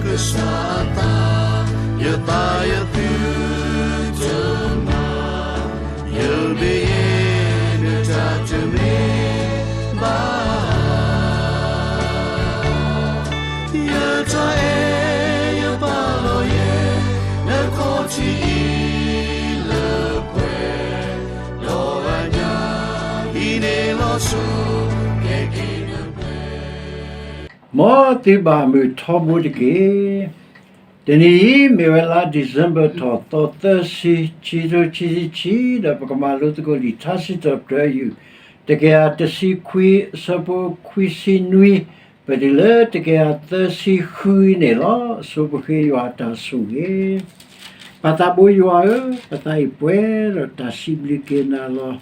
ကစၢ်အသး, ယသးယသုတမၤ, ယမ့ၢ်ယဲ နတၢ်တမ့ၢ်ဘၣ်. ယတၢ်အဲၣ်ယပာ်လီၤယဲ နခီၣ်ထံးအံၤလၢပှဲၤ, ဒီးအညၣ်အံၤန့ၣ်လီၤဆီ ကဲက့ၤနပှဲၤ မ်သုဘၣ်မုာ်ထီဘိတက့ၢ်. တနံၤအံၤ မ့ၢ်ဝဲလါ December ထီၣ်သီသၢဆံ, ခံကထိခံဆံခံ, ဒီးပကမၤလိသကိးလံာ်ထါစံးထီၣ်ပတြၢၤအယုၢ် တကယၤတဆံခွံ အဆၢဖိခွံဆံနွံ ပတုၤလၢတကယၤသၢဆံဃုန့ၣ်လီၤ. အဆိပဃ့ယွၤအတၢ်ဆိၣ်ဂ့ၤ. ပၢ်သးဘိယွၤဧၢ, ပသးအံၤပှဲၤဒီးတၢ်စံးဘျုးက့ၤနၤလီၤ.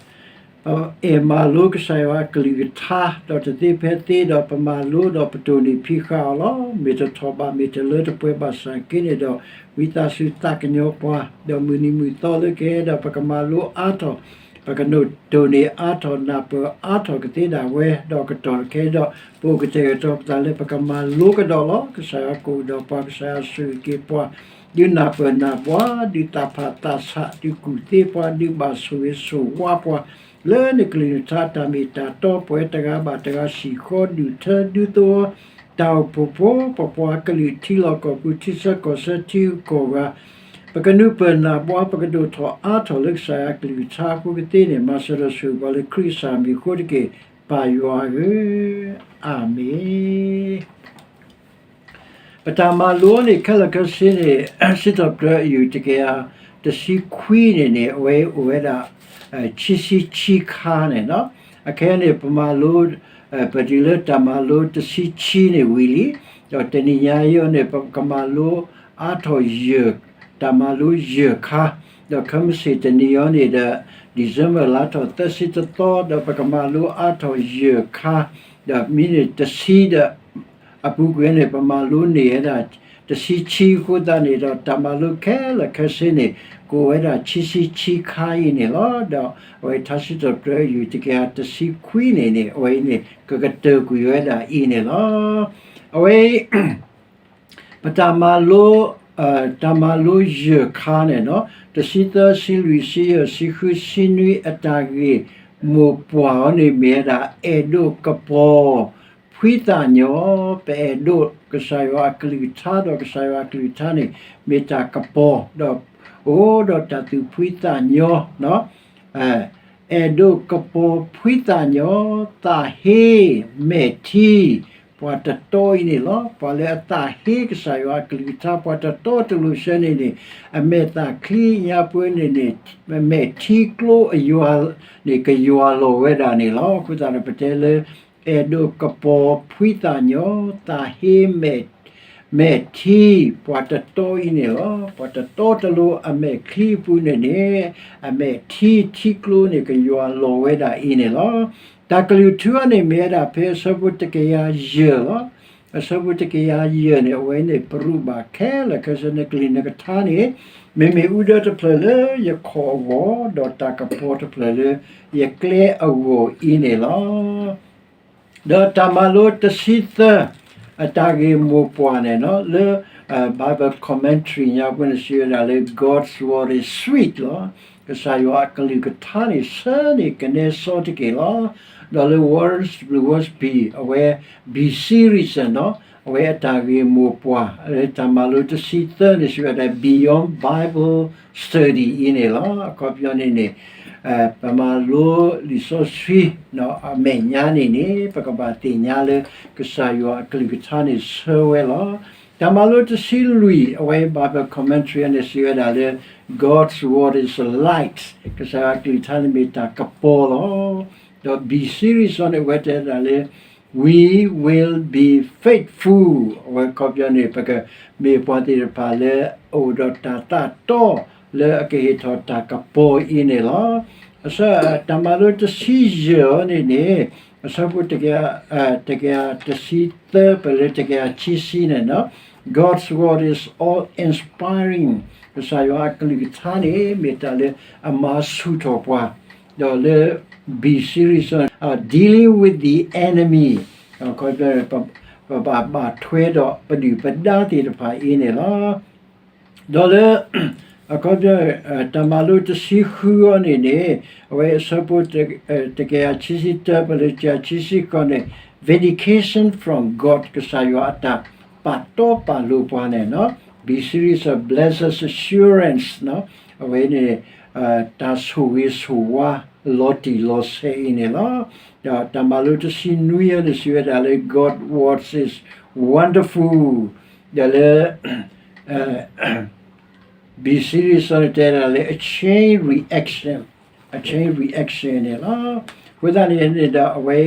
ပအဲၣ်မၤလိကစၢ်ယွၤအကလုၢ်ကထါ ဒီးတသ့ဖဲသ့ဒီး ပမၤလိဒီးပတိၢ်န့ၢ်ဖံးဃာ်အီၤလီၤ. မ့ၢ်တထီၣ်ဘးမ့ၢ်တလၢတပှဲၤဘၣ်ဆၣ်က့န့ၣ်ဒီး ဝံသးစူၤသးကညီၤပှၤ, ဒီးမုၢ်နံၤမုၢ်သီလၢကဟဲဒီး ပကမၤလိအါထီၣ်, ပကတိၢ်န့ၢ်အါထီၣ်နၢ်ပၢၢ်အါထီၣ်ကသ့ဒၣ်ဝဲ, ဒီးကတီၢ်တကဲဒီး ပအိၣ်ကတဲာ်ကတီၤပသးလၢပကမၤလိကဒီးလီၤ. ကစၢ်ယွၤကအိၣ်ဒီးပှၤ, ကစၢ်ယွၤဆိၣ်ဂ့ၤက့ၤပှၤ, ဒုးနၢ်ပၢၢ်နၢ်ဘှါ, ဒုးသးဖးသးဆး, ဒုးကူၣ်သ့ပှၤ, ဒုးဘၣ်ဆိၣ်ဂ့ၤဆိၣ်ဝါပှၤ, လၢနကလုၢ်နကထါတၢ်မ့ၢ်တၢ်တီ ပှၤတဂၤဘၣ်တဂၤ စံၣ်ဃီဒုးထၢဒုးသဝီ, တၢ်အိၣ်ဖှိၣ်ဖိ ပပှၤကလုာ်ထံလီၢ်ကီၢ်ပူၤ ထံဆၢကီၢ်ဆၢထံဂုၤကီၢ်ဂၤ, ပကနုာ်ပၢၢ်နၢ်ဘှါ ပကဒိၣ်ထီၣ်အါထီၣ်လၢကစၢ်ယွၤကလုၢ်ကထါအဃိကသ့န့ၣ် မၤစၢၤဒီးဆိၣ်ဂ့ၤပှၤလၢခရံာ်ကစၢ်မံၤအဃိတက့ၢ်. ပၢ်ယွၤဧၢ, အၤမ့ၣ်. ပတၢ်မၤလိန့ၣ် ခဲလၢာ်ခဲဆ့န့ၣ် စံးထီၣ်ပတြၢၤအယုၢ် တကယၤတဆံခွံန့ၣ်န့ၣ် အဝဲအိၣ်ဝဲဒၣ် ခံဆံခံခါန့ၣ်လီၤ. အခဲအံၤန့ၣ် ပမၤလိ ပတုၤလၢတၢ်မၤလိတဆံခံန့ၣ်ဝံၤလံ, ဒီးတနံၤညါအံၤအီၤန့ၣ် ပကမၤလိအါထီၣ်ယဲၢ်, တၢ်မၤလိယဲၢ်ခါ, ဒီးခဲမုၢ်ဆ့ၣ်တနံၤအံၤန့ၣ်ဒီး December လါထီၣ်သၢဆံတသီ ဒီးပကမၤလိအါထီၣ်ယဲၢ်ခါ, ဒီးမ့ၢ်န့ၣ်တဆံဒီး အပူၤကွံာ်န့ၣ် ပမၤလိန့ၢ်ဝဲဒၣ် တဆံခံအဃိသတးန့ၣ်ဒီး တၢ်မၤလိခဲလၢာ်ခဲဆ့န့ၣ် ကအိၣ်ဝဲဒၣ်ခံဆံခံခါအံၤန့ၣ်လီၤ. ဒီးအဝဲထါစံးထီၣ်ပတြၢၤအယုၢ် တကယၤတဆံခွံန့ၣ်န့ၣ် အဝဲအံၤန့ၣ် ကကတၢၢ်ကွံာ်ဝဲဒၣ်အံၤန့ၣ်လီၤ. အဝဲ ပတၢ်မၤလိ တၢ်မၤလိယဲၢ်ခါန့ၣ်လီၤ. တဆံသၢ, ဆံလွံၢ်, ဆံယဲၢ်, ဆံဃု, ဆံနွံ အတၢ်ဂ့ၢ်မိၢ်ပှၢ်အီၤန့ၣ်မ့ၢ်ဝဲဒၣ် အဲၣ်ဒိးကပီၤဖှံသးညီ, ပအဲၣ်ဒိးကစၢ်ယွၤအကလုၢ်ကထါ ဒီးကစၢ်ယွၤအကလုၢ်ကထါန့ၣ် မ့ၢ်တၢ်ကပီၤ ဒီးအိၣ်ဒီးတၢ်သူၣ်ဖှံသးညီ အဲၣ်ဒိးကပီၤဖှံသးညီ, သးဟ့မဲာ်ထံ ပှၤတတီအံၤန့ၣ်လီၤ. ပှၤလၢအသးဟ့ကစၢ်ယွၤအကလုၢ်ကထါ ပှၤတတီတလိၤဆၢန့ၣ်န့ၣ် အမဲာ်သၣ်ချံညါပှဲၤန့ၣ်န့ၣ် မဲာ်ထံကျိအယွၤန့ၣ် ကယွၤလီၤဝဲဒၣ်န့ၣ်လီၤ. အဃိသတးဒီးပတဲလၢ အဲၣ်ဒိးကပီၤဖှံသးညီ, သးဟ့မဲာ် မဲာ်ထံ ပှၤတတီအံၤန့ၣ်လီၤ. ပှၤတတီတလိၤအမဲာ်ချံအပူၤန့ၣ်န့ၣ် အမဲာ်ထံထံကျိန့ၣ် ကယွၤလီၤဝဲဒၣ်အံၤန့ၣ်လီၤ. တၢ်ကလုၢ်ထူအံၤန့ၣ်မ့ၢ်ဝဲဒၣ်ဖဲအဆၢဖိတကယၤယဲၢ်လီၤ. အဆၢဖိတကယၤယဲၢ်န့ၣ် အဝဲန့ၣ် ပရူးဘၣ်ခဲလၢာ်ခဲဆ့ နကလုၢ်နကထါန့ၣ် မ့မ့ၢ်အူဒၢတဖျၢၣ်လၢယခီၣ်အဂီၢ် ဒီးတၢ်ကပီၤတဖျၢၣ်လၢယကျဲအဂီၢ်အံၤန့ၣ်လီၤ. ဒီးတၢ်မၤလိတဆံသၢ အတၢ်ဂ့ၢ်မိၢ်ပှၢ်န့ၣ်လီၤ လၢ Bible Commentary ညါပူၤန့ၣ် စံးဝဲဒၣ်လၢ God's Word is sweet လီၤ. ကစၢ်ယွၤအကလုၢ်ကထါန့ၣ် ဆၢန့ၢ်ကနဲစီတက့ၢ်လီၤ. ဒီးလၢ Word Word Be အဝဲ Be Serious န့ၣ်လီၤ အဝဲအတၢ်ဂ့ၢ်မိၢ်ပှၢ် လၢတၢ်မၤလိတဆံသၢန့ၣ် စံးဝဲဒၣ် Beyond Bible Study အံၤန့ၣ်လီၤ. အခီပညီန့ၣ်န့ၣ် ပမၤလိလံာ်စီဆှံ အမဲာ်ညါန့ၣ်န့ၣ် ပကဘၣ်သ့ၣ်ညါလၢ ကစၢ်ယွၤအကလုၢ်ကထါန့ၣ်ဆၢဝဲလီၤ. တၢ်မၤလိတဆံလွံၢ် အဝဲ Bible Commentary န့ၣ် စံးဝဲဒၣ်လၢ God's Word is light ကစၢ်ယွၤအကလုၢ်ကထါန့ၣ်မ့ၢ်တၢ်ကပီၤလီၤ. ဒီး Be Serious န့ၣ် အဝဲတဲဒၣ်လၢ We will be faithful အဝဲအခီပညီန့ၣ် ပကမ့ၢ်ပှၤသ့ၣ်တဖၣ်လၢအအိၣ်ဒီးတၢ်သးတီ လၢအကဟ့ၣ်ထီၣ်တၢ်ကပီၤအံၤန့ၣ်လီၤ. အဆၢ တၢ်မၤလိတဆံယဲၢ်အံၤန့ၣ်န့ၣ် အဆၢဖိတကယၤ တကယၤတဆံသၢ ပလၢတကယၤခံဆံန့ၣ်လီၤ. God's Word is awe-inspiring ကစၢ်ယွၤအကလုၢ်ကထါန့ၣ် မ့ၢ်တၢ်လၢအမၤဆူၣ်ထီၣ်ပှၤ ဒီးလၢ Be Serious Dealing with the Enemy ခီပညီန့ၣ် ပ ပဘၣ်ဘၣ်ထွဲဒီးပဒုၣ်ပဒါသ့ၣ်တဖၣ်အံၤန့ၣ်လီၤ. ဒီးလၢ အခီပညီ တၢ်မၤလိတဆံဃုအံၤန့ၣ်န့ၣ် အဝဲအဆၢဖိ တကယၤခံဆံတၢ ပလၢတကယၤခံဆံဃိးန့ၣ် vindication from God ကစၢ်ယွၤအတၢ်ပာ်တီပာ်လိၤပှၤန့ၣ် B series of blessed assurance အဝဲန့ၣ် တၢ်ဆိၣ်ဂ့ၤဆိၣ်ဝါလီၤတံၢ်လီၤဆဲးအံၤန့ၣ်လီၤ. ဒီးတၢ်မၤလိတဆံနွံအံၤန့ၣ် စံးဝဲဒၣ်လၢ God works is wonderful ဒီးလၢ B series န့ၣ် တဲဒၣ်လၢ a chain reaction, a chain reaction န့ၣ်လီၤ. အဃိသတးန့ၣ်န့ၣ်ဒီး အဝဲ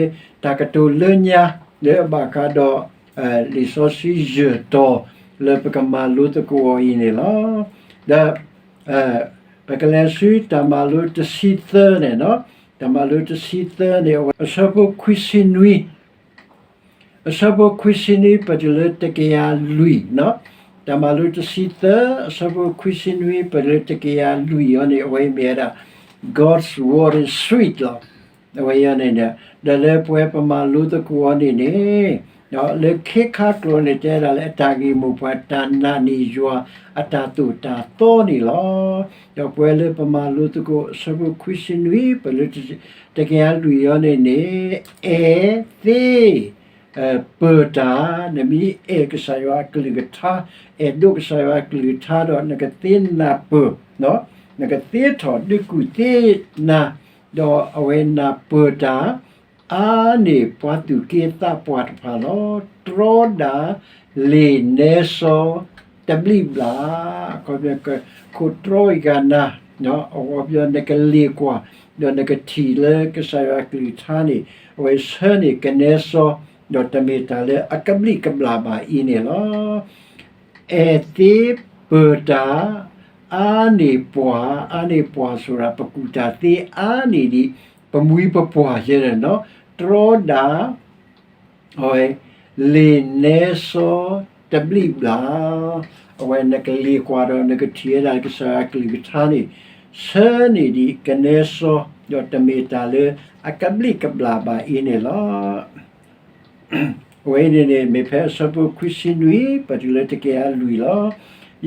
တၢ်ကတိၤလၢညါ လၢအဘၣ်ဃးဒီး လံာ်စီဆှံယဲၢ်တီၤ လၢပကမၤလိသကိးအီၤအံၤန့ၣ်လီၤ. ဒီး ပကလဲၤဆူတၢ်မၤလိတဆံသၢန့ၣ်, တၢ်မၤလိတဆံသၢန့ၣ် အဝဲအဆၢဖိခွံဆံနွံ အဆၢဖိခွံဆံနွံ ပတုၤလၢတကယၤလွံၢ်, တၢ်မၤလိတဆံသၢ အဆၢဖိခွံဆံနွံ ပတုၤလၢတကယၤလွံၢ်အံၤန့ၣ် အဝဲမ့ၢ်ဝဲဒၣ် God's word is sweet လီၤ. အဝဲအံၤန့ၣ် ဒီးလၢပဝဲပမၤလိသကိးအီၤန့ၣ်န့ၣ် လၢခ့ခါကျိာ်န့ၣ် တဲဒၣ်လၢအတၢ်ဂ့ၢ်မိၢ်ပှၢ် တၢ်နာ်န့ၢ်ယွၤအတၢ်သိၣ်တၢ်သီန့ၣ်လီၤ. ဒီးပဝဲလၢပမၤလိသကိး အဆၢဖိခွံဆံနွံ ပတုၤလၢတကယၤလွံၢ်အံၤန့ၣ်န့ၣ် အဲၣ်သ့ ပၢၢ်တၢ်, နမ့ၢ်အဲၣ်ကစၢ်ယွၤအကလုၢ်ကထါ, အဲၣ်ဒိးကစၢ်ယွၤအကလုၢ်ကထါဒီး နကသ့နၢ်ပၢၢ်, နကသ့ထီၣ်ဒုးကူၣ်သ့နၤ, ဒီးအဝဲနၢ်ပၢၢ်တၢ် အါန့ၢ်ပှၤသူၣ်က့သးပှၢ်တဖၣ်လီၤ. တြီဒၣ်လ့ၣ်နဲစီတဘျံးဘျၣ်, အခီပညီ ခိးတြီဂၤနၤ, အခီပညီ နကလ့ၣ်ကွၢ် ဒီးနကထံၣ်လၢကစၢ်ယွၤအကလုၢ်ကထါန့ၣ် အဝဲဆၢန့ၢ်ကနဲစီ ဒီးတမ့ၢ်တၢ်လၢအကဘျံးကဘျၣ်ဘၣ်အံၤန့ၣ်လီၤ. အဲၣ်သ့ပၢၢ်တၢ် အါန့ၢ်ပှၤ, အါန့ၢ်ပှၤ ဆိုတာ ပကူၣ်တၢ်သ့အါန့ၢ်ဒံး ပမှံၤပပှၢ်ယဲန့ၣ်လီၤ. တြီဒၣ် အဝဲ လ့ၣ်နဲစီတဘျံးဘျၣ်, အဝဲနကလ့ၣ်ကွၢ်ဒီးနကထံၣ်ဝဲဒၣ်ကစၢ်ယွၤအကလုၢ်ကထါန့ၣ် ဆၢန့ၢ်ဒံးကနဲစီ ဒီးတမ့ၢ်တၢ်လၢအကဘျံးကဘျၣ်ဘၣ်အံၤန့ၣ်လီၤ. အဝဲအံၤန့ၣ်န့ၣ် မ့ၢ်ဖဲအဆၢဖိခွံဆံနွံ ပတုၤလၢတကယၤလွံၢ်လီၤ.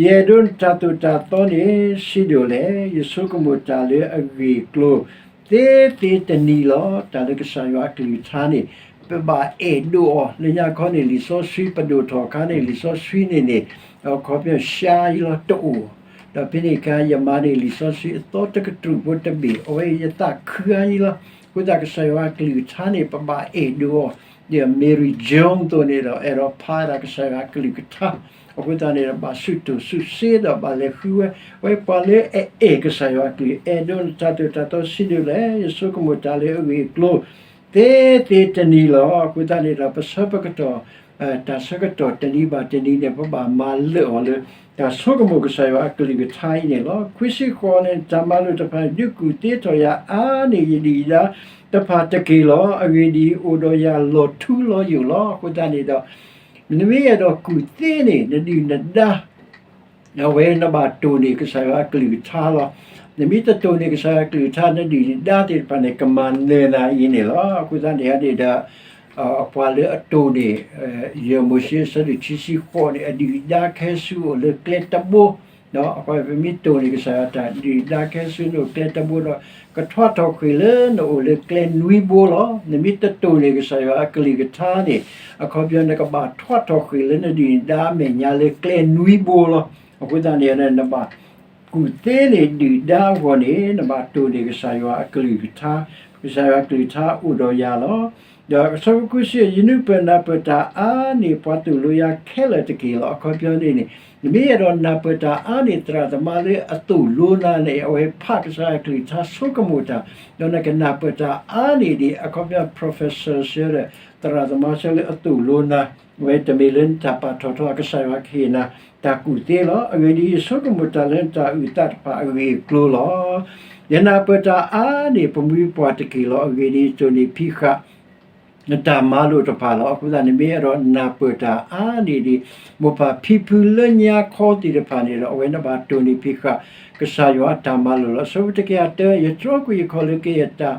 ယအဲၣ်ဒိးနတၢ်သိၣ်တၢ်သီန့ၣ် ဆံးဒိၣ်လဲၣ်, ယဆိကမိၣ်တၢ်လၢအဂ့ၢ်အကျိၤ သ့သ့တနံၤလီၤ. တၢ်လၢကစၢ်ယွၤအကလုၢ်ကထါန့ၣ် ပဘၣ်အဲၣ်ဒိးအီၤ, လၢညါခီန့ၣ် လံာ်စီဆှံပဒိၣ်ထီၣ်အခါန့ၣ် လံာ်စီဆှံန့ၣ်န့ၣ် အခီပညီ ရှါအံၤလီၤ တအိၣ်, ဒီးဖဲန့ၣ်အခါ ယမၤန့ၢ်လံာ်စီဆှံအသီတကတြူၢ်ဖိတဘ့ၣ်, အဝဲယသးခုအါအံၤလီၤ. အဃိသတးကစၢ်ယွၤအကလုၢ်ကထါန့ၣ် ပဘၣ်အဲၣ်ဒိးအီၤ, ဒီး Mary Jones အသိးန့ၣ်ဒီး အဲၣ်ဒိးဖးဒၣ်ကစၢ်ယွၤအကလုၢ်ကထါ, အဃိသတးန့ၣ်ဒီး ဘၣ်စူၢ်တူၢ်စူၢ်စ့ဒီးဘၣ်လဲၤဃုဝဲ, အဝဲပှၤလၢအအဲၣ်ကစၢ်ယွၤအကလုၢ်, အဲၣ်ဒိးနတၢ်သိၣ်တၢ်သီဆံးဒိၣ်လဲၣ်, ယဆိကမိၣ်တၢ်လၢအဂ့ၢ်အကျိၤ သ့သ့တနံၤလီၤ. အဃိသတးန့ၣ်ဒီး ပဆၢပကတီၢ် တၢ်ဆၢကတီၢ်တနံၤဘၣ်တနံၤန့ၣ် ပဘၣ်မၤလၢာ်အီၤလၢ တၢ်ဆိကမိၣ်ကစၢ်ယွၤအကလုၢ်ကထါအံၤန့ၣ်လီၤ. ခွံဆံဃိးန့ၣ် တၢ်မၤလိာ်တဖၣ်န့ၣ် ဒုးကူၣ်သ့ထီၣ်ယၤအါန့ၢ်ယဒုၣ်ယဒါတဖၣ်တက့ၢ်လီၤ. အဂ့ၢ်ဒ်အံၤ, အိၣ်ဒီးယၤလီၤထူလီၤယိာ်လီၤ. အဃိသတးန့ၣ်ဒီး နမ့ၢ်အဲၣ်ဒိးကူၣ်သ့န့ၣ် နဒုၣ်နဒါ အဝဲနဘၣ်တိၢ်န့ၢ်ကစၢ်ယွၤအကလုၢ်ကထါလီၤ. နမ့ၢ်တတိၢ်န့ၢ်ကစၢ်ယွၤအကလုၢ်ကထါ နဒုၣ်နဒါသ့ၣ်တဖၣ်န့ၣ် ကမၤနၢၤနၤအံၤန့ၣ်လီၤ. အဃိသတးန့ၣ်န့ၣ်ဒီး ပှၤလၢအတိၢ်န့ၢ် ယဲၢ်မိၤၡ့အဆၢဒိၣ်ခံဆံဃိးန့ၣ် အဒုၣ်အဒါခဲဆူအိၣ်လၢကျဲတဘိ, ပမ့ၢ်တိၢ်န့ၢ်ကစၢ်ယွၤတၢ်ဒုၣ်ဒါခဲဆူနအိၣ်ကျဲတဘိဒီး ကထွါထီၣ်ဃ့ၢ်လၢနအိၣ်လၢကျဲနွံဘိလီၤ. နမ့ၢ်တတိၢ်န့ၢ်ကစၢ်ယွၤအကလုၢ်ကထါန့ၣ် အခီပညီနကဘၣ်ထွါထီၣ်ဃ့ၢ်လၢနဒုၣ်နဒါအမဲာ်ညါလၢကျဲနွံဘိလီၤ. အဃိသတးန့ၣ် နဘၣ်ကူၣ်သ့န့ၢ်ဒုၣ်ဒါအဂီၢ်န့ၣ် နဘၣ်တိၢ်န့ၢ်ကစၢ်ယွၤအကလုၢ်ကထါ, ကစၢ်ယွၤအကလုၢ်ကထါအိၣ်ဒီးယၤလီၤ. ဒီးအဆၢဖိခွံဆံ ယနၢ်ပၢၢ်နၢ်ပၢၢ်တၢ်အါန့ၢ်ပှၤသိၣ်လိယၤခဲလၢာ်တက့ၢ်လီၤ. အခီပညီန့ၣ်န့ၣ် နမ့ၢ်အဲၣ်ဒိးနၢ်ပၢၢ်တၢ်အါန့ၢ်သရၣ်သမါလၢအသိၣ်လိနၤန့ၣ် အဝဲဖးကစၢ်ယွၤအကလုၢ်ကထါဆိကမိၣ်တၢ်, ဒီးနကနၢ်ပၢၢ်တၢ်အါန့ၢ်ဒံး အခီပညီ professor ဆၢဒီး သရၣ်သမါဆၢလၢအသိၣ်လိနၤ, အဝဲတမ့ၢ်လၢနတၢ်ပာ်ထီၣ်ထီ ကစၢ်ယွၤကဟ့ၣ်နၤတၢ်ကူၣ်သ့လီၤ. အဂ့ၢ်ဒ်အံၤ, ယဆိကမိၣ်တၢ်လၢနတၢ်အုၣ်အသးတဖၣ်အဂ့ၢ်အကျိၤလီၤ. ယနၢ်ပၢၢ်တၢ်အါန့ၢ်ပမှံပပှၢ်တက့ၢ်လီၤ. အဂ့ၢ်ဒ်အံၤ, ယတိၢ်န့ၢ်ဖံးဃာ် နတၢ်မၤလိာ်တဖၣ်လီၤ. အဃိသတး နမ့ၢ်အဲၣ်ဒိးနၢ်ပၢၢ်တၢ်အါန့ၢ်ဒံး မိၢ်ပၢ်ဖံဖုလၢညါခီသ့ၣ်တဖၣ်န့ၣ်ဒီး အဝဲနဘၣ်တိၢ်န့ၢ်ဖံးဃာ် ကစၢ်ယွၤအတၢ်မၤလိာ်လီၤ. အဆၢဖိတကယၤတၢ ယတြီကွံာ်ယခီၣ်လၢကယဲၢ်တၢ်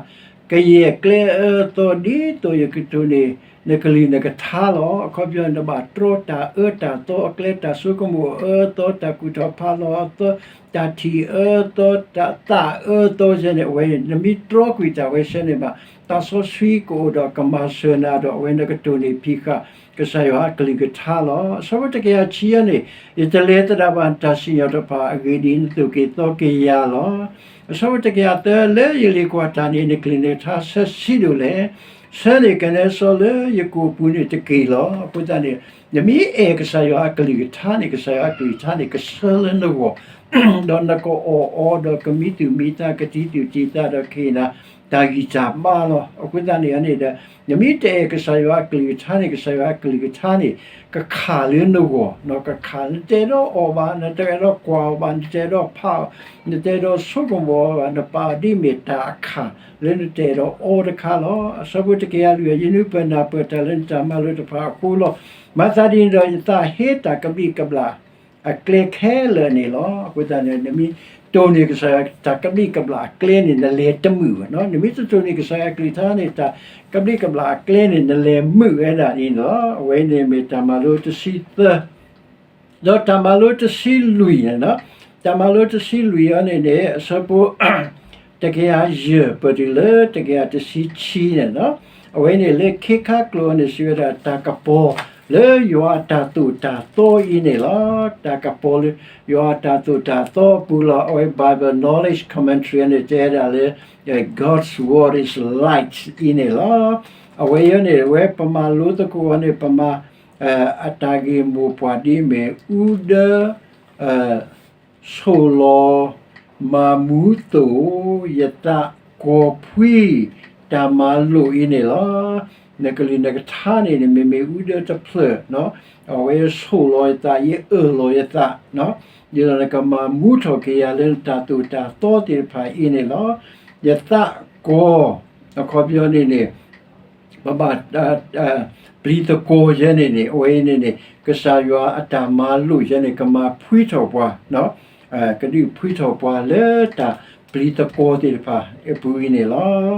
ကယဲၢ်ကျဲအၢအသီ ဒ်သိးယကတိၢ်န့ၢ် နကလုၢ်နကထါလီၤ. အခီပညီန့ၣ် နဘၣ်တြီတၢ်အၢတၢ်သီအကျဲ, တၢ်ဆိကမိၣ်အၢသီ, တၢ်ကူၣ်ထီၣ်ဖးလီၤအသီ, တၢ်ထံၣ်အၢသီ, တၢ်သးအၢသီယဲန့ၣ် အဝဲ နမ့ၢ်တြီကွံာ်တၢ်ဝဲဆၢန့ၣ်ဘၣ်, သးစီဆှံကအိၣ်ဒီးကမၤစၢၤနၤဒီး အဝဲနကတိၢ်နီၣ်ဖံးဃာ် ကစၢ်ယွၤအကလုၢ်ကထါလီၤ. အဆၢဖိတကယၤခံအံၤန့ၣ် ယတလဲၤသဒၣ်ဘၣ်နတၢ်စံၣ်ညီၣ်တဖၣ်, အဂ့ၢ်ဒ်အံၤ, နသိၣ်က့ၤသီက့ၤယၤလီၤ. အဆၢဖိတကယၤသၢ, လၢယလံၤကွၢ်တၢ်န့ၣ် နကလုၢ်နကထါဆၢဆံးဒိၣ်လဲၣ်. ဆၢန့ၢ်ကနဲစီလၢယကိာ်ပူၤန့ၣ်တက့ၢ်လီၤ. အဃိသတးန့ၣ် နမ့ၢ်အဲၣ်ကစၢ်ယွၤအကလုၢ်ကထါန့ၣ် ကစၢ်ယွၤအကလုၢ်ကထါန့ၣ် ကဆှၢလၢနဂီၢ်, ဒီးနကအီၣ်အီၤဒီးကမံသူၣ်မံသး ကတံၤသူၣ်တံၤသးဒီး ကဟ့ၣ်နၤတၢ်ဂံၢ်တၢ်ဘါလီၤ. အဃိသတးန့ၣ်န့ၣ်ဒီး နမ့ၢ်တအဲၣ်ကစၢ်ယွၤအကလုၢ်ကထါန့ၣ် ကစၢ်ယွၤအကလုၢ်ကထါန့ၣ် ကခးလၢနဂီၢ်, ကခး နတအဲၣ်ဒိးအီၣ်ဘၣ်, နတအဲၣ်ဒိးကွၢ်အီၤဘၣ်, နတအဲၣ်ဒိးဖးအီၤ, နတအဲၣ်ဒိးဆိကမိၣ်အီၤဘၣ်, နပာ်အီၤဒ်မ့ၢ်တၢ်အခးလၢနတအဲၣ်ဒိးအီတခါလီၤ. အဆၢဖိတကယၤလွံၢ်, ယနုာ်ပၢၢ်နၢ်ပၢၢ်တၢ်လၢနတၢ်မၤလိာ်တဖၣ်အဃိလီၤ. မၤသးဒ်န့ၣ်ဒီး ယသးဟ့တၢ်ကဘျံးကဘျၣ်အကျဲခဲလၢာ်န့ၣ်လီၤ. အဃိသတးန့ၣ် နမ့ၢ်တိၢ်န့ၢ်ကစၢ်ယွၤတၢ်ကဘျံးကဘျၣ်အကျဲန့ၣ် နလဲၤတမုာ်ဘၣ်, နမ့ၢ်တတိၢ်န့ၢ်ကစၢ်ယွၤကလုၢ်ကထါန့ၣ် တၢ်ကဘျံးကဘျၣ်အကျဲန့ၣ် နလဲၤမုာ်ဝဲဒၣ်န့ၣ်လီၤ. အဝဲန့ၣ်မ့ၢ်တၢ်မၤလိတဆံသၢ ဒီးတၢ်မၤလိတဆံလွံၢ်န့ၣ်, တၢ်မၤလိတဆံလွံၢ်အံၤန့ၣ်န့ၣ် အဆၢဖိ တကယၤယဲၢ် ပတုၤလၢတကယၤတဆံခံန့ၣ်လီၤ. အဝဲန့ၣ်လၢခ့ခါကျိာ်န့ၣ် စံးဝဲဒၣ် တၢ်ကပီၤလၢယွၤအတၢ်သိၣ်တၢ်သီအံၤန့ၣ်လီၤ. တၢ်ကပီၤလၢယွၤအတၢ်သိၣ်တၢ်သီအပူၤလီၤ. အဝဲ Bible Knowledge Commentary န့ၣ် တဲဒၣ်လၢ God's word is light အံၤန့ၣ်လီၤ. အဝဲအံၤန့ၣ် အဝဲပမၤလိသကိးအီၤန့ၣ် ပမၤ အတၢ်ဂ့ၢ်မိၢ်ပှၢ်ဒ်အမ့ၢ် အူဒၢ ဆိၣ်လီၤ မၤမူသိၣ် ယသးကိးဖှံ တၢ်မၤလိာ်အံၤန့ၣ်လီၤ. နကလုၢ်နကထါန့ၣ်န့ၣ် မ့မ့ၢ်အူဒၢတဖျၢၣ်, အဝဲဆိၣ်လီၤယသး ယအၢၣ်လီၤယသး, ဒ်သိးနကမၤမူထီၣ်က့ၤယၤလၢနတၢ်သိၣ်တၢ်သီသ့ၣ်တဖၣ်အံၤန့ၣ်လီၤ. ယသးကိး အခီပညီန့ၣ်န့ၣ် ပဘၣ် ပျံၤသကိးယဲန့ၣ်န့ၣ် အဝဲအံၤန့ၣ်န့ၣ် ကစၢ်ယွၤအတၢ်မၤလိာ်ယဲန့ၣ် ကမၤဖှံထီၣ်ပှၤ, ကဒုးဖှံထီၣ်ပှၤလၢတၢ်ပျံၤသကိးသ့ၣ်တဖၣ်အပူၤအံၤန့ၣ်လီၤ.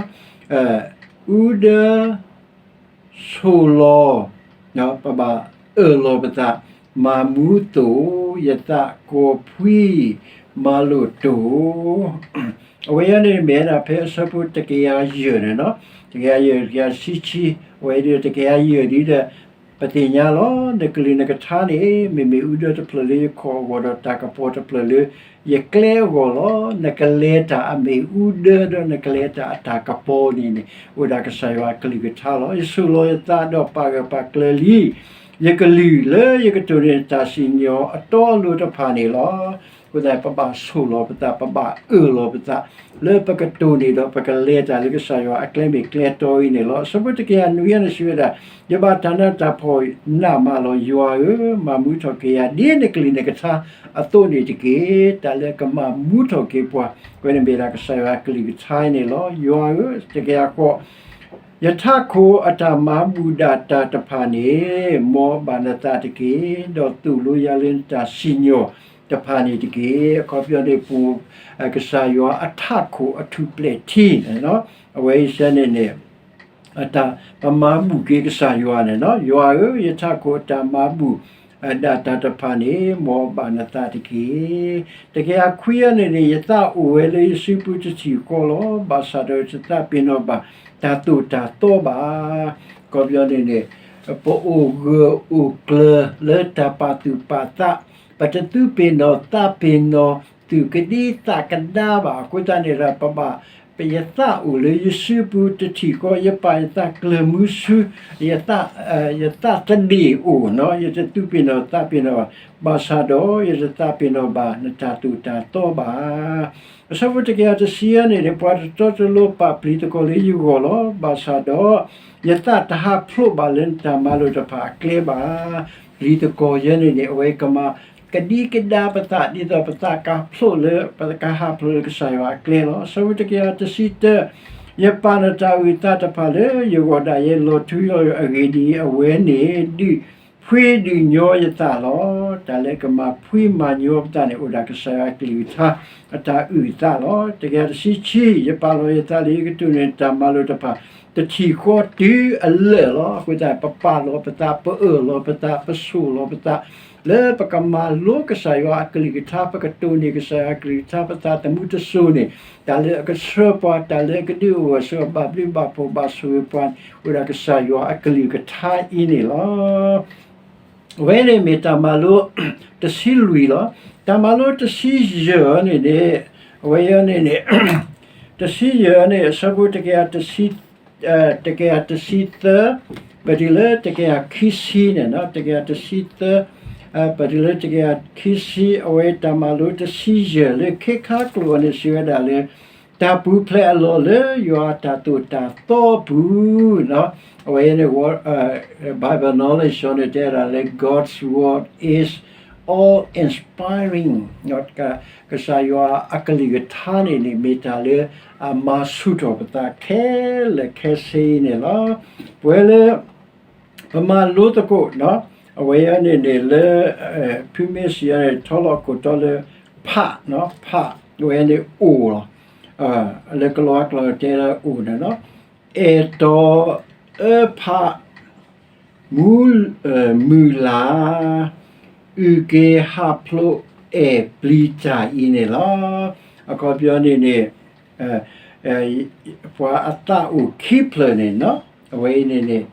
အူဒၢ ဆိၣ်လီၤ, ပဘၣ်အၢၣ်လီၤပသး, မၤမူသိၣ်, ယသးကိးဖှံ, မၤလိာ်တိၢ် အဝဲအံၤန့ၣ်မ့ၢ်ဝဲဒၣ်ဖဲအဆၢဖိတကယၤယဲၢ်န့ၣ်လီၤ. တကယၤယဲၢ် တကယၤတဆံခံ, အဝဲအံၤဒ်တကယၤယဲၢ်ဒ်ဒီး ပသ့ၣ်ညါလီၤ. နကလုၢ်နကထါန့ၣ် မ့မ့ၢ်အူဒၢတဖျၢၣ်လၢယခီၣ်အဂီၢ်ဒီးတၢ်ကပီၤတဖျၢၣ်လၢယကျဲအဂီၢ်လီၤ. နကလဲၤတၢ်အမ့ၢ်အူဒၢဒီးနကလဲၤတၢ်အတၢ်ကပီၤန့ၣ်န့ၣ် အိၣ်ဒၣ်ကစၢ်ယွၤအကလုၢ်ကထါလီၤ. ယဆိၣ်လီၤယသးဒီးပာ်ဂၢၢ်ပာ်ကျၢၤလံ ယကလုၢ်လၢယကတိၢ်န့ၢ်တၢ်စံၣ်ညီၣ်အတီအလိၤတဖၣ်န့ၣ်လီၤ. အဃိသတး ပဘၣ်ဆိၣ်လီၤပသး ပဘၣ်အၢၣ်လီၤပသး လၢပကတိၢ်န့ၢ်ဒီးပကလဲၤတၢ်လၢကစၢ်ယွၤအကျဲမ့ၢ်ကျဲတီအံၤန့ၣ်လီၤ. အဆၢဖိတကယၤနွံအံၤန့ၣ်စံးဝဲဒၣ်, ယဘၣ်တၢ်နးတၢ်ဖှီၣ်နးမးလီၤ. ယွၤဧၢ, မၤမူထီၣ်က့ၤယၤဒ်နကလုၢ်နကထါအသိးန့ၣ်တက့ၢ်. တၢ်လၢကမၤမူထီၣ်က့ၤပှၤ အဝဲန့ၣ်မ့ၢ်ဒၣ်ကစၢ်ယွၤအကလုၢ်ကထါအံၤန့ၣ်လီၤ. ယွၤဧၢ, တကယၤဃိး ယထးခိၣ်အတၢ်မၤဘူၣ်ဒၣ်တၢ်တဖၣ်န့ၣ် မ်အဘၣ်နသးတက့ၢ်. ဒီးသိၣ်လိယၤလၢနတၢ်စံၣ်ညီၣ်တဖၣ်န့ၣ်တက့ၢ်. အခီပညီန့ၣ် ပ ကစၢ်ယွၤအထးခိၣ်အထူၣ်ပျဲၢ်ထံန့ၣ်လီၤ. အဝဲအံၤစဲန့ၣ်န့ၣ် အတၢ်ပမၤဘူၣ်က့ၤကစၢ်ယွၤန့ၣ်လီၤ. ယွၤဧၢ, ယထးခိၣ်အတၢ်မၤဘူၣ်ဒၣ်တၢ်တဖၣ်န့ၣ် မ်အဘၣ်နသးတက့ၢ်. တကယၤခွံအံၤန့ၣ်န့ၣ် ယသးအိၣ်ဝဲလၢယစုပူၤတထံၣ်ဃီလီၤ. ဘၣ်ဆၣ်ဒီးယတသးပ့ၤနီၣ်ဘၣ်တၢ်သိၣ်တၢ်သီဘၣ်. အခီပညီန့ၣ်န့ၣ် ပအိၣ်ဂၢၢ်အိၣ်ကျၢၤလၢတၢ်ပာ်သူၣ်ပာ်သး, ပတသူပ့ၤနီၣ်သးပ့ၤနီၣ် သူၣ်ကဒံသးကဒါဘၣ်. အဃိသတးန့ၣ်ဒီး ပဘၣ် ပယသးအိၣ်လၢယစုပူၤတထံၣ်ဃီ, ယပာ်ယသးကျၢၤမုဆူ, ယသး, ယသးတဒ့ၣ်အိၣ်, ယတသူပ့ၤနီၣ်သးပ့ၤနီၣ်ဘၣ်. ဘၣ်ဆၣ်ဒီးယတသးပ့ၤနီၣ်ဘၣ်နတၢ်သိၣ်တၢ်သီဘၣ်. အဆၢဖိတကယၤတဆံအံၤန့ၣ်န့ၣ် ပှၤတတီတလိၤပာ်ပျံၤသကိးလၢယဂီၢ်လီၤ. ဘၣ်ဆၣ်ဒီး ယသးတဟးဖျိးဘၣ်လၢနတၢ်မၤလိာ်တဖၣ်အကျဲဘၣ်. ပျံၤသကိးယဲန့ၣ်န့ၣ် အဝဲကမၤကဒံကဒါပသး ဒ်သိးပသးကဟးဖျိးလၢ, ပသးကဟးဖျိးလၢကစၢ်ယွၤအကျဲလီၤ. အဆၢဖိတကယၤတဆံတၢ, ယပာ်နတၢ်အုၣ်သးတဖၣ်လၢယဂီၢ်ဒၣ်ယဲ လီၤထူလီၤယိာ်အဂ့ၢ်ဒ်အံၤ, အဝဲန့ၣ်ဒုးဖှံဒုးညီယသးလီၤ. တၢ်လၢကမၤဖှံမၤညီပသးန့ၣ် အိၣ်ဒၣ်ကစၢ်ယွၤအကလုၢ်ကထါ အတၢ်အုၣ်အသးလီၤ. တကယၤတဆံခံ, ယပာ်လီၤယသးလၢယကတိၢ်န့ၢ်တၢ်မၤလိာ်တဖၣ် တထံၣ်ဃီတုၤအလၢာ်လီၤ. အဃိသတး ပပာ်လီၤပသး, ပအၢၣ်လီၤပသး, ပဆိၣ်လီၤပသး, လၢပကမၤလိကစၢ်ယွၤအကလုၢ်ကထါ, ပကတိၢ်န့ၢ်ကစၢ်ယွၤအကလုၢ်ကထါ, ပသးသမူတစိၤန့ၣ် တၢ်လၢအကဆှၢပှၤ, တၢ်လၢအကဒုးအိၣ်ဂၢၢ်ဆိး ဘၣ်ဘျုးဘၣ်ဖှိၣ်ဘၣ်ဆိၣ်ဂ့ၤပှၤ, အိၣ်ဒၣ်ကစၢ်ယွၤအကလုၢ်ကထါအံၤန့ၣ်လီၤ. အဝဲန့ၣ်မ့ၢ်တၢ်မၤလိတဆံလွံၢ်လီၤ. တၢ်မၤလိတဆံယဲၢ်န့ၣ်န့ၣ်, အဝဲအံၤန့ၣ်န့ၣ်, တဆံယဲၢ်န့ၣ် အဆၢဖိတကယၤတဆံ, တကယၤတဆံသၢ, ပတုၤလၢတကယၤခံဆံန့ၣ်, တကယၤတဆံသၢ, ပတုၤလၢတကယၤခံဆံ, အဝဲတၢ်မၤလိတဆံယဲၢ်လၢခဲခါကျိာ်အံၤန့ၣ် စံးဝဲဒၣ်လၢ တၢ်ပူၤဖျဲးအလီၢ်လၢယွၤအတၢ်သိၣ်တၢ်သီအပူၤ, အဝဲန့ၣ် Bible Knowledge န့ၣ် တဲဒၣ်လၢ God's word is awe-inspiring, ကစၢ်ယွၤအကလုၢ်ကထါန့ၣ်န့ၣ် မ့ၢ်တၢ်လၢအမၤဆူၣ်ထီၣ်ပသးခဲလၢာ်ခဲဆ့အံၤန့ၣ်လီၤ. ပဝဲလၢ ပမၤလိသကိး, အဝဲအံၤန့ၣ်န့ၣ်လၢ ဖုမ့ၢ်စံးအံၤန့ၣ် ထီလီၤခိၣ်တီလၢ ဖး, ဖး, အဝဲန့ၣ်အိၣ်လီၤ. လၢကလံးကျိာ်တဲလၢအိၣ်န့ၣ်လီၤ. အဲၣ်တီအၢဖး မူ, မုၢ်လၢ်, အုၣ်က့ၤဟးဖျိး အဲၣ်ပျံၤတၢ်အံၤန့ၣ်လီၤ. အခီပညီန့ၣ်န့ၣ် ပှၤအသးအိၣ်ခံဖျၢၣ်န့ၣ်, အဝဲအံၤန့ၣ်န့ၣ်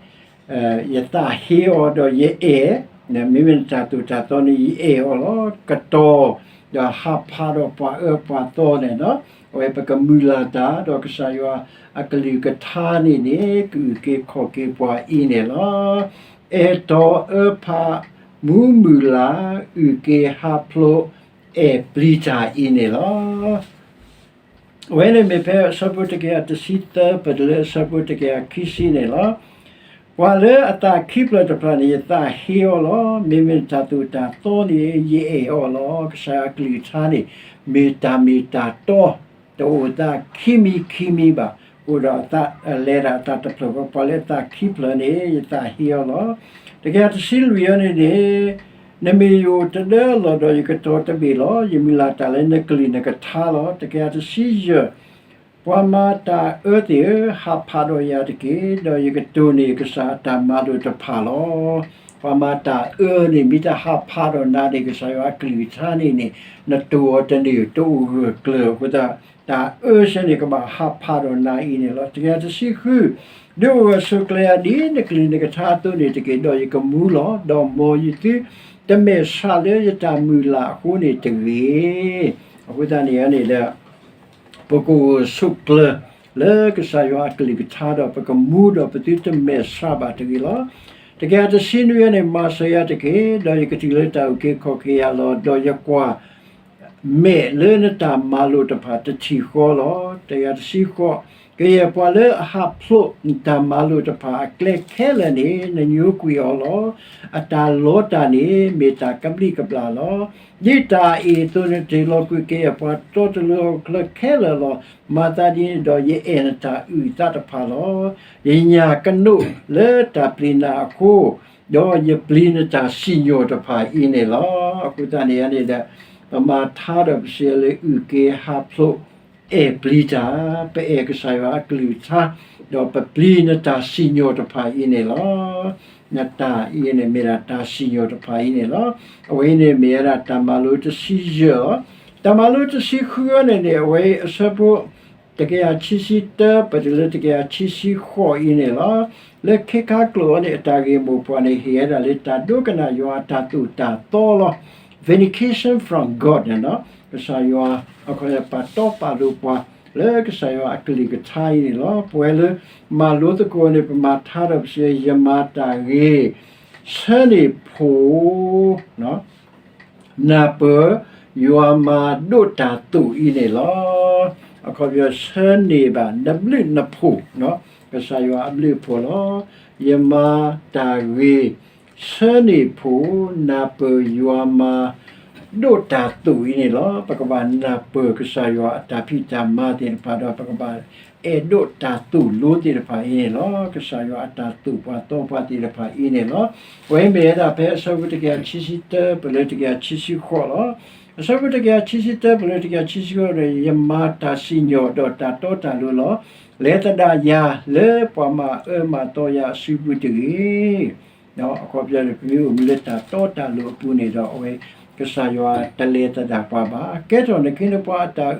ယသးဟ့အီၤဒီးယအဲၣ်, မ့မ့ၢ်နတၢ်သိၣ်တၢ်သီန့ၣ် ယအဲၣ်အီၤလီၤ. ကတီၢ်, ဒီးဟးဖးဒီးပှၤအၢပှၤသီန့ၣ်လီၤ. အဝဲပကမုၢ်လၢ်တၢ် ဒီးကစၢ်ယွၤအကလုၢ်ကထါန့ၣ်န့ၣ် ကအုၣ်က့ၤခီၣ်က့ၤပှၤအံၤန့ၣ်လီၤ. အဲၣ်တီအၢဖး မူမုၢ်လၢ် အုၣ်က့ၤဟးဖျိး အဲၣ်ပျံၤတၢ်အံၤန့ၣ်လီၤ. အဝဲန့ၣ်မ့ၢ်ဖဲအဆၢဖိတကယၤတဆံသၢ ပတုၤလၢအဆၢဖိတကယၤခံဆံန့ၣ်လီၤ. ပှၤလၢအသးခံဖျၢၣ်တဖျၢၣ်န့ၣ် ယသးဟ့အီၤလီၤ. မ့မ့ၢ်တၢ်သိၣ်တၢ်သီန့ၣ် ယအဲၣ်အီၤလီၤ. ကစၢ်ယွၤအကလုၢ်ကထါန့ၣ် မ့ၢ်တၢ်မ့ၢ်တၢ်တီ, တအိၣ်သးခံမံၤခံမံၤဘၣ်, အိၣ်ဒီးအသးလဲၤဒၣ်အသးတဖျၢၣ်ဃီ, ပှၤလၢအသးခံဖျၢၣ်န့ၣ် ယသးဟ့အီၤလီၤ. တကယၤတဆံလွံၢ်အံၤန့ၣ်န့ၣ် နမ့ၢ်ယအိၣ်တဒၢအလီၢ်ဒီး ယကတီၤတဘ့ၣ်လီၤ. ယမုၢ်လၢ်တၢ်လၢနကလုၢ်နကထါလီၤ. တကယၤတဆံယဲၢ်, ပှၤမၤတၢ်အၢသ့ၣ်ဧၢ, ဟးဖးဒီးယၤတက့ၢ်, ဒီးယကတိၢ်န့ၢ်ကစၢ်အတၢ်မၤလိာ်တဖၣ်လီၤ. ပှၤမၤတၢ်အၢန့ၣ် မ့ၢ်တဟးဖးဒီးနၤန့ၣ် ကစၢ်ယွၤအကလုၢ်ကထါန့ၣ်န့ၣ် နတိၢ်အီၤတန့ၢ် တအိၣ်ဂၢၢ်ကျၢၤအဃိသတး တၢ်အၢစဲန့ၣ် ကဘၣ်ဟးဖးဒီးနၤအံၤန့ၣ်လီၤ. တကယၤတဆံဃု, ဒုးအိၣ်ဂၢၢ်ဆိးကျၢၤယၤဒ်နကလုၢ်နကထါအသိးန့ၣ်တက့ၢ်, ဒီးယကမူလီၤ. ဒီးမ်ယသုတမဲာ်ဆှးလၢယတၢ်မုၢ်လၢ်အဃိန့ၣ်တဂ့ၤ. အဃိသတးန့ၣ်န့ၣ်ဒီး ပကအိၣ်ဂၢၢ်ဆိးကျၢၤ လၢကစၢ်ယွၤအကလုၢ်ကထါဒီး ပကမူဒီးပသုတမဲာ်ဆှးဘၣ်တဂ့ၤလီၤ. တကယၤတဆံနွံအံၤန့ၣ် မၤစၢၤယၤတက့ၢ်, ဒီးယကတုၤလၢတၢ်အုၣ်က့ၤခီၣ်က့ၤယၤလီၤ. ဒီးယကွၢ် မဲာ်လၢနတၢ်မၤလိာ်တဖၣ်တထံၣ်ဃီလီၤ. တကယၤတဆံဃိး, ကယဲၢ်ပှၤလၢအဟးဖျိးနတၢ်မၤလိာ်တဖၣ်အကျဲခဲလၢာ်န့ၣ် နညိကွံာ်အီၤလီၤ. အတၢ်လီတၢ်န့ၣ် မ့ၢ်တၢ်ကဘျံးကဘျၣ်လီၤ. ဒ်တၢ်အအံၤအသိး နတ့ၢ်လီၤကွံာ်ကယဲၢ်ပှၤတီတလၢဟီၣ်ခိၣ်ချၢခဲလၢာ်လီၤ. မၤသးဒ်န့ၣ်ဒီး ယအဲၣ်နတၢ်အုၣ်အသးတဖၣ်လီၤ. ယညၣ်ကနိးလၢတၢ်ပျံၤနၤအဃိ, ဒီးယပျံၤနတၢ်စံၣ်ညီၣ်တဖၣ်အံၤန့ၣ်လီၤ. အဃိသတးန့ၣ်န့ၣ်ဒီး ပမၤထါဒီးပစံးလၢ အုၣ်က့ၤဟးဖျိး အဲၣ်ပျံၤတၢ်, ပအဲၣ်ကစၢ်ယွၤအကလုၢ်ကထါ, ဒီးပပျံၤနတၢ်စံၣ်ညီၣ်တဖၣ်အံၤန့ၣ်လီၤ. နတၢ်အံၤန့ၣ် မ့ၢ်ဒၣ်တၢ်စံၣ်ညီၣ်တဖၣ်အံၤန့ၣ်လီၤ. အဝဲအံၤန့ၣ်မ့ၢ်ဝဲဒၣ်တၢ်မၤလိတဆံယဲၢ်လီၤ. တၢ်မၤလိတဆံဃုအံၤန့ၣ်န့ၣ် အဝဲအံၤအဆၢဖိ တကယၤခံဆံတၢ ပတုၤလၢတကယၤခံဆံဃိးအံၤန့ၣ်လီၤ. လၢခဲခါကျိာ်အံၤန့ၣ် အတၢ်ဂ့ၢ်မိၢ်ပှၢ်န့ၣ် ဟ့ၣ်ဝဲဒၣ်လၢတၢ်ဒိကနၣ်ယွၤအတၢ်သိၣ်တၢ်သီလီၤ. Vindication from God န့ၣ်လီၤ. ကစၢ်ယွၤ အခီပညီပာ်တီပာ်လိၤပှၤ လၢကစၢ်ယွၤအကလုၢ်ကထါအံၤန့ၣ်လီၤ. ပဝဲလၢမၤလိသကိးန့ၣ် ပမၤထါဒီးပစံး ယမၤတၢ်ဂ့ၤ ဆၢန့ၢ်ဖှိၣ် နၢ်ပၢၢ် ယွၤမၤဒိးတၢ်သိၣ်အံၤန့ၣ်လီၤ. အခီပညီ ဆၢန့ၢ်ဘၣ်နဘျုးနဖှိၣ် ကစၢ်ယွၤအဘျုးအဖှိၣ်လီၤ. ယမၤတၢ်ဂ့ၤ ဆၢန့ၢ်ဖှိၣ် နၢ်ပၢၢ်ယွၤမၤဒိးတၢ်သိၣ်အံၤန့ၣ်လီၤ. ပကဘၣ်နၢ်ပၢၢ်ကစၢ်ယွၤအတၢ်ဖံးတၢ်မၤသ့ၣ်တဖၣ်ဒီး ပကဘၣ်အဲၣ်ဒိးတၢ်သိၣ်လိသ့ၣ်တဖၣ်အံၤန့ၣ်လီၤ. ကစၢ်ယွၤအတၢ်သိၣ်ပှၤသီပှၤသ့ၣ်တဖၣ်အံၤန့ၣ်လီၤ. အဝဲမ့ၢ်ဝဲဒၣ်ဖဲအဆၢဖိတကယၤခံဆံတၢ ပတုၤလၢတကယၤခံဆံဃိးလီၤ. အဆၢဖိတကယၤခံဆံတၢ ပလၢတကယၤခံဆံဃိးဒီး ယမၤတၢ်စံၣ်ညီၣ်ဒီးတၢ်တီတၢ်လိၤလီၤ. လဲၤသဒၣ်ယၤလၢပှၤမၤအၢမၤသီယၤအစုပူၤတဂ့ၤ. အခီပညီန့ၣ် ပမ့ၢ်အိၣ်မူလၢတၢ်တီတၢ်လိၤအပူၤန့ၣ်ဒီး အဝဲကစၢ်ယွၤတလဲၤသဒၣ်ပှၤဘၣ်. ကဲထီၣ်နခ့နပှၤ အတၢ်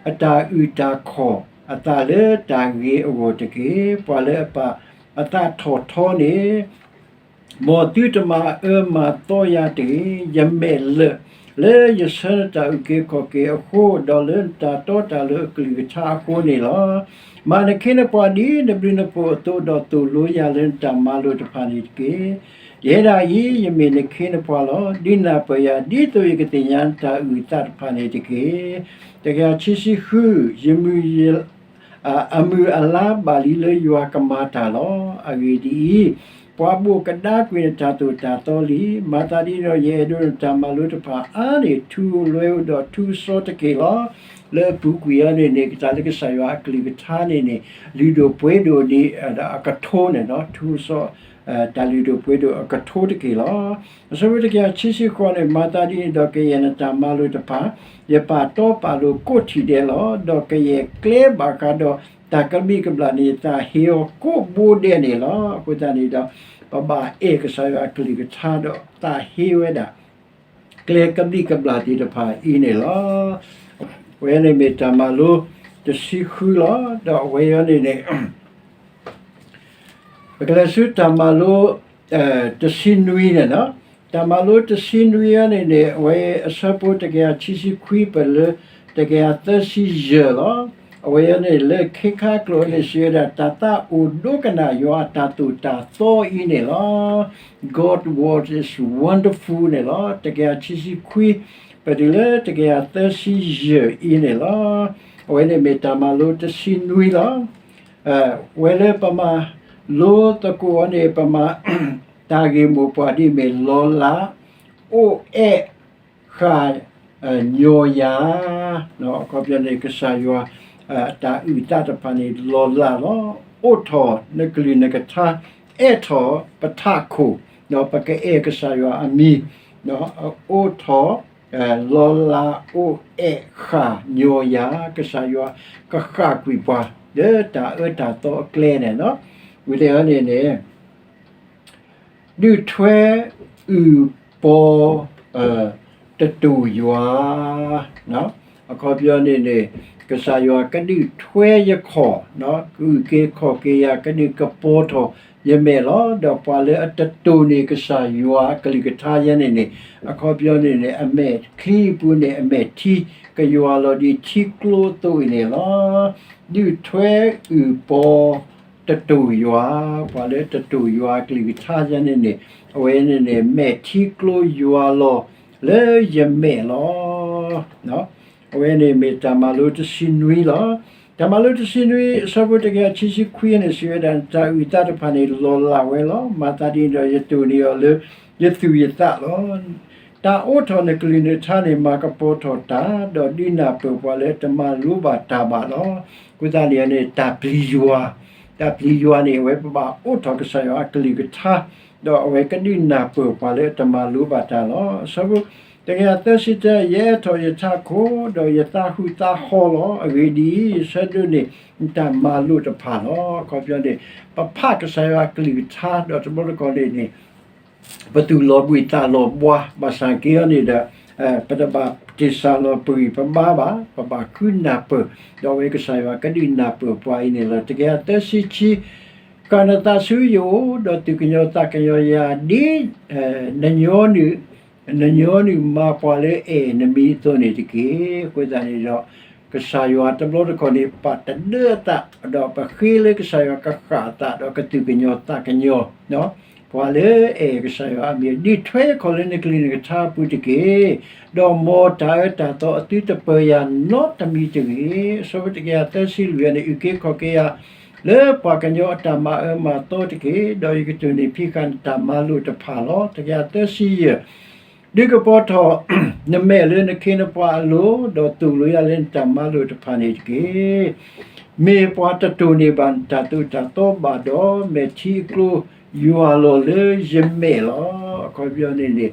အုၣ်တၢ်ခီၣ် အသးလၢတၢ်ဂ့ၤအဂီၢ်တက့ၢ်. ပှၤလၢအပာ်အသးထီၣ်ထီန့ၣ် မ်သုတမၤအၢမၤသီယၤတဂ့ၤ. ယမဲာ်လၢာ်လၢယဆၢနတၢ်အုၣ်က့ၤခီၣ်က့ၤအဃိ, ဒီးလၢနတၢ်တီတၢ်လိၤအကလုၢ်ကထါအဃိန့ၣ်လီၤ. မၤနခ့နပှၤဒ်နဘျုးနဖှိၣ်အသိး, ဒီးသိၣ်လိယၤလၢနတၢ်မၤလိာ်တဖၣ်န့ၣ်တက့ၢ်. ယဲဒၣ်အံၤ ယမ့ၢ်နခ့နပှၤလီၤ. ဒုးနၢ်ပၢၢ်ယၤ ဒ်သိးယကသ့ၣ်ညါနတၢ်အုၣ်အသးတဖၣ်န့ၣ်တက့ၢ်. တကယၤခံဆံဃု, ယမုၢ် အမုၢ်အလါဘၣ်လံလၢယွၤကမၤတၢ်လီၤ. အဂ့ၢ်ဒ်အံၤ, ပှၤဘိၣ်ကဒါကွံာ်နတၢ်သိၣ်တၢ်သီလံ. မၤသးဒ်န့ၣ်ဒီး ယအဲၣ်ဒိးနတၢ်မၤလိတဖၣ်အါန့ၢ် ထူလွဲဧိၤဒီးထူကစီတက့ၢ်လီၤ. လၢအပူၤကွံာ်အံၤန့ၣ်န့ၣ် ကတၢၢ်လၢကစၢ်ယွၤအကလုၢ်ကထါန့ၣ်န့ၣ် လုၢ်ဒိၣ်ပှ့ၤဒိၣ်န့ၣ် အကထိန့ၣ်လီၤ. ထူကစီ တၢ်လုၢ်ဒိၣ်ပှ့ၤဒိၣ်အကထိတက့ၢ်လီၤ. အဆၢဖိတကယၤခံဆံဃိးန့ၣ်, မၤသးဒ်န့ၣ်ဒီး ကယဲၢ်နတၢ်မၤလိာ်တဖၣ် ယပာ်တီပာ်လိၤကိးထံၣ်ဒဲးလီၤ. ဒီးကယဲၢ်ကျဲဘၣ်ဃးဒီးတၢ်ကဘျံးကဘျၣ်န့ၣ် ယသးဟ့အီၤကိးဘိဒဲးန့ၣ်လီၤ. အဃိသတးန့ၣ်ဒီး ပဘၣ်အဲၣ်ကစၢ်ယွၤအကလုၢ်ကထါဒီးသးဟ့ဝဲဒၣ် ကျဲကဘျံးကဘျၣ်သ့ၣ်တဖၣ်အံၤန့ၣ်လီၤ. အဝဲန့ၣ်မ့ၢ်တၢ်မၤလိတဆံဃုလီၤ. ဒီးအဝဲအံၤန့ၣ်န့ၣ် ပကလဲၤဆူတၢ်မၤလိ တဆံနွံန့ၣ်လီၤ. တၢ်မၤလိတဆံနွံအံၤန့ၣ်န့ၣ် အဝဲအဆၢဖိတကယၤခံဆံခွံ ပလၢတကယၤသၢဆံယဲၢ်လီၤ. အဝဲအံၤန့ၣ် လၢခ့ခါကျိာ်န့ၣ် စံးဝဲဒၣ် တၢ်သးအိၣ်ဒိကနၣ်ယွၤအတၢ်သိၣ်တၢ်သီအံၤန့ၣ်လီၤ. God what is wonderful န့ၣ်လီၤ. တကယၤခံဆံခွံ ပတုၤလၢတကယၤသၢဆံယဲၢ်အံၤန့ၣ်လီၤ. အဝဲန့ၣ်မ့ၢ်တၢ်မၤလိတဆံနွံလီၤ. ဝဲလၢပမၤလိသကိးအီၤန့ၣ် ပမၤ တၢ်ဂ့ၢ်မိၢ်ပှၢ်ဒ်အမ့ၢ် လီၤလး အိၣ်အဲၣ် ဃၣ် ညီယၤ, အခီပညီန့ၣ် ကစၢ်ယွၤ တၢ်အုၣ်သးတဖၣ်န့ၣ် လီၤလးလီၤ. အိးထီၣ်နကလုၢ်နကထါ, အဲၣ်ထီၣ်ပထးခိၣ်, ပကအဲၣ်ကစၢ်ယွၤအမံၤ, အိးထီၣ် လီၤလးအိၣ်အဲၣ်ဃၣ်ညီယၤ, ကစၢ်ယွၤကဃၣ်ကွံာ်ပှၤ လၢတၢ်အၢတၢ်သီအကျဲန့ၣ်လီၤ. ဝံၤလီၤန့ၣ်န့ၣ် ဒုးထွဲအုၣ်ပီၤ တတူၢ်ယွၤ, အခီပညီန့ၣ်န့ၣ် ကစၢ်ယွၤကဒုးထွဲယခီၣ်, ကအုၣ်က့ၤခီၣ်က့ၤယၤ, ကဒုးကပီၤထီၣ်ယမဲာ်လီၤ. ဒီးပှၤလၢအတတူၢ်န့ၢ်ကစၢ်ယွၤအကလုၢ်ကထါယဲန့ၣ်န့ၣ် အခီပညီန့ၣ်န့ၣ် အမဲာ်ချံအပူၤန့ၣ် အမဲာ်ထံကယွၤလီၤဒ်ထံကျိအသိးအံၤန့ၣ်လီၤ. ဒုးထွဲအုၣ်ပီၤ တတူၢ်ယွၤ, ပှၤလၢတတူၢ်ယွၤအကလုၢ်ကထါယဲန့ၣ်န့ၣ် အဝဲန့ၣ်န့ၣ် မဲာ်ထံကျိယွၤလီၤလၢယမဲာ်လီၤ. အဝဲန့ၣ်မ့ၢ်တၢ်မၤလိတဆံနွံလီၤ. တၢ်မၤလိတဆံနွံ အဆၢဖိတကယၤခံဆံခွံန့ၣ် စံးဝဲဒၣ် နတၢ်အုၣ်သးတဖၣ်န့ၣ် လီၤလးဝဲလီၤ. မၤသးဒ်န့ၣ်ဒီး ယတူၢ်န့ၢ်အီၤလၢယသူၣ်ယသးလီၤ. တၢ်အိးထီၣ်နကလုၢ်နကထါန့ၣ် မၤကပီၤထီၣ်တၢ်, ဒီးဒုးနၢ်ပၢၢ်ပှၤလၢတမၤလိဘၣ်တၢ်ဘၣ်လီၤ. အဃိသတးန့ၣ်န့ၣ် တၢ်ပျံၤယွၤ, တၢ်ပျံၤယွၤန့ၣ် အဝဲပဘၣ်အိးထီၣ်ကစၢ်ယွၤအကလုၢ်ကထါ, ဒီးအဝဲကဒုးနၢ်ပၢၢ်ပှၤလၢတမၤလိဘၣ်တၢ်လီၤ. အဆၢဖိတကယၤသၢဆံတၢ, ယအဲၣ်ထီၣ်ယထးခိၣ်, ဒီးယသးဟူးသးဟီလီၤ. အဂ့ၢ်ဒ်အံၤ, ယဆၢဒိးန့ၢ်နတၢ်မၤလိာ်တဖၣ်လီၤ. အခီပညီန့ၣ် ပဖးကစၢ်ယွၤအကလုၢ်ကထါ ဒီးတဘျီတခီၣ်န့ၣ်န့ၣ် ပသူၣ်လီၤဘှံးသးလီၤဘှါ, ဘၣ်ဆၣ်က့အီၤန့ၣ်ဒီး ပတဘၣ်တ့ၢ်စၢ်လီၤပဂံၢ်ပဘါဘၣ်, ပဘၣ်ဃုနၢ်ပၢၢ်, ဒီးအဝဲကစၢ်ယွၤကဒုးနၢ်ပၢၢ်ပှၤအံၤန့ၣ်လီၤ. တကယၤသၢဆံခံ, ဃၣ်နသးဆူယအိၣ်, ဒီးသူၣ်ကညီၤသးကညီၤယၤဒ် နညီနုၢ် နညီနုၢ်မၤပှၤလၢအဲၣ်နမံၤအသိးန့ၣ်တက့ၢ်. အဃိသတးန့ၣ်ဒီး ကစၢ်ယွၤတဘျီတခီၣ်န့ၣ် ပာ်တဒၢအသး, ဒီးပဃ့လၢကစၢ်ယွၤကဃၣ်အသး ဒီးကသူၣ်ကညီၤသးကညီၤ ပှၤလၢအဲၣ်ကစၢ်ယွၤအမံၤ, ဒုးထွဲယခီၣ်လၢနကလုၢ်နကထါအပူၤတက့ၢ်. ဒီးမ်တၢ်အၢတၢ်သီအသုတပၢၤယၤနီတမံၤတဂ့ၤ. အဆၢဖိတကယၤသၢဆံလွံၢ်န့ၣ် အုၣ်က့ၤခီၣ်က့ၤယၤ လၢပှၤကညီအတၢ်မၤအၢမၤသီတက့ၢ်. ဒီးယကတူၢ်န့ၢ်ဖံးဃာ်နတၢ်မၤလိာ်တဖၣ်လီၤ. တကယၤသၢဆံယဲၢ် ဒုးကပီၤထီၣ်နမဲာ်လၢနခ့နပှၤအလိၤ, ဒီးသိၣ်လိယၤလၢနတၢ်မၤလိာ်တဖၣ်န့ၣ်တက့ၢ်. မ့ၢ်ပှၤတတူၢ်န့ၢ်ဘၣ်နတၢ်သိၣ်တၢ်သီဘၣ်ဒီး, မဲာ်ထံအကျိယွၤလီၤလၢယမဲာ်လီၤ. အခီပညီန့ၣ်န့ၣ်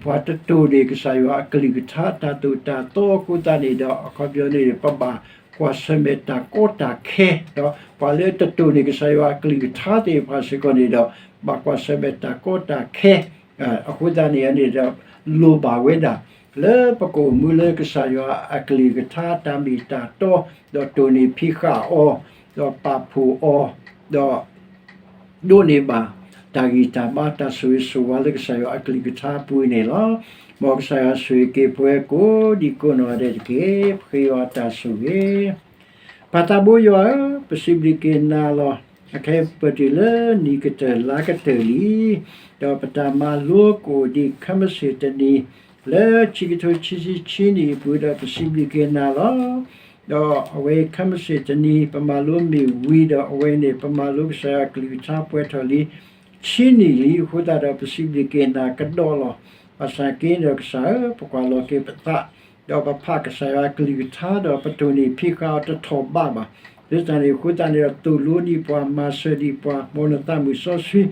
ပှၤတတိၢ်န့ၢ်ကစၢ်ယွၤအကလုၢ်ကထါတၢ်သိၣ်တၢ်သီအဃိသတးန့ၣ်ဒီး အခီပညီန့ၣ် ပဘၣ်ကွၢ်ဆၢၣ်မဲာ်တၢ်ကီတၢ်ခဲ, ဒီးပှၤလၢတတိၢ်န့ၢ်ကစၢ်ယွၤအကလုၢ်ကထါသ့ၣ်တဖၣ်စ့ၢ်ကီးန့ၣ်ဒီး ဘၣ်ကွၢ်ဆၢၣ်မဲာ်တၢ်ကီတၢ်ခဲ အဃိသတးန့ၣ်န့ၣ်ဒီး လိၣ်ဘၣ်ဝဲဒၣ် လၢပကအိၣ်မူလၢကစၢ်ယွၤအကလုၢ်ကထါ တၢ်မ့ၢ်တၢ်တီ, ဒီးတိၢ်န့ၢ်ဖံးဃာ်အီၤ, ဒီးပာ်ဖှိၣ်အီၤ, ဒီး ဒိးန့ၢ်ဘၣ် တၢ်ဂံၢ်တၢ်ဘါတၢ်ဆိၣ်ဂ့ၤဆိၣ်ဝါလၢကစၢ်ယွၤအကလုၢ်ကထါအပူၤန့ၣ်လီၤ. မ်ကစၢ်ယွၤဆိၣ်ဂ့ၤက့ၤပှၤကိးဒံကိးနီၢ်ဂၤဒဲးတက့ၢ်. ပဃ့ယွၤတၢ်ဆိၣ်ဂ့ၤ ပၢ်သးဘိယွၤဧၢ, ပစံးဘျုးက့ၤနၤလီၤ. အခဲအံၤပတုၤလၢနံၣ်ကတၢၢ်လါကတၢၢ်လံ, ဒီးပတၢ်မၤလိကအိၣ်ဒံးခဲမုၢ်ဆ့ၣ်တနံၤ လၢခံကထိခံဆံခံနံၣ်အပူၤဒီး ပစံးဘျုးက့ၤနၤလီၤ. ဒီးအဝဲခဲမုၢ်ဆ့ၣ်တနံၤ ပမၤလိမ့ၢ်ဝံၤဒီး အဝဲန့ၣ် ပမၤလိကစၢ်ယွၤအကလုၢ်ကထါပှဲၤထီၣ်လံ ခံနံၣ်လံအဃိသတးဒီး ပစံးဘျုးက့ၤနၤကဒီးလီၤ. ဘၣ်ဆၣ်က့န့ၣ်ဒီး ကစၢ်ဧၢ, ပကွၢ်လီၤက့ၤပသး ဒီးပဖးကစၢ်ယွၤအကလုၢ်ကထါဒီး ပတိၢ်န့ၢ်ဖံးဃာ်အီၤတထီၣ်ဘးဘၣ်. ဒ်န့ၣ်အဃိသတးန့ၣ်ဒီး သိၣ်လိဒံးပှၤ မၤစၢၤဒံးပှၤ မ်နသးမုာ်စီဆှံ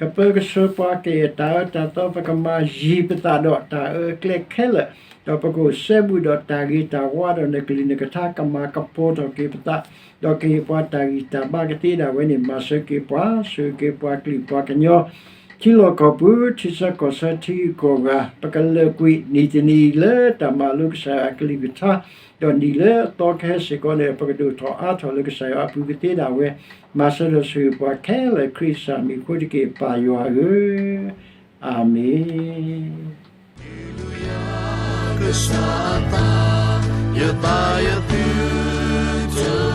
ကပၢကဆှၢပှၤ ကအဲၣ်တၢ်အၢတၢ်သီ ပကမၤယံၤပသးဒီးတၢ်အၢအကျဲခဲလၢာ်, ဒီးပကအိၣ်စဲဘူးဒီးတၢ်ဂ့ၤတၢ်ဝါဒီးနကလုၢ်နကထါ ကမၤကပီၤထီၣ်က့ၤပသး, ဒီးကဟ့ၣ်ပှၤတၢ်ဂံၢ်တၢ်ဘါကသ့ဒၣ်ဝဲန့ၣ် မၤစၢၤက့ၤပှၤ ဆိၣ်ဂ့ၤက့ၤပှၤကလုာ်ပှၤကညီ ထံလီၢ်ကီၢ်ပူၤ ထံဆၢကီၢ်ဆၢထံဂုၤကီၢ်ဂၤ ပကလၢာ်ကွံာ်နံၣ်တနံၤအံၤလၢတၢ်မၤလိကစၢ်ယွၤအကလုၢ်ကထါ, ဒီးနံၣ်လၢအသီကဟဲစ့ၢ်ကီးန့ၣ် ပကဒိၣ်ထီၣ်အါထီၣ်လၢကစၢ်ယွၤအပူၤကသ့ဒၣ်ဝဲ, မၤစၢၤဒီးဆိၣ်ဂ့ၤပှၤခဲလၢာ် ခရံာ်ကစၢ်မံၤအဃိတက့ၢ် ပၢ်ယွၤဧၢ, အၤမ့ၣ်. ကစၢ်အသး, ယသးယသုတ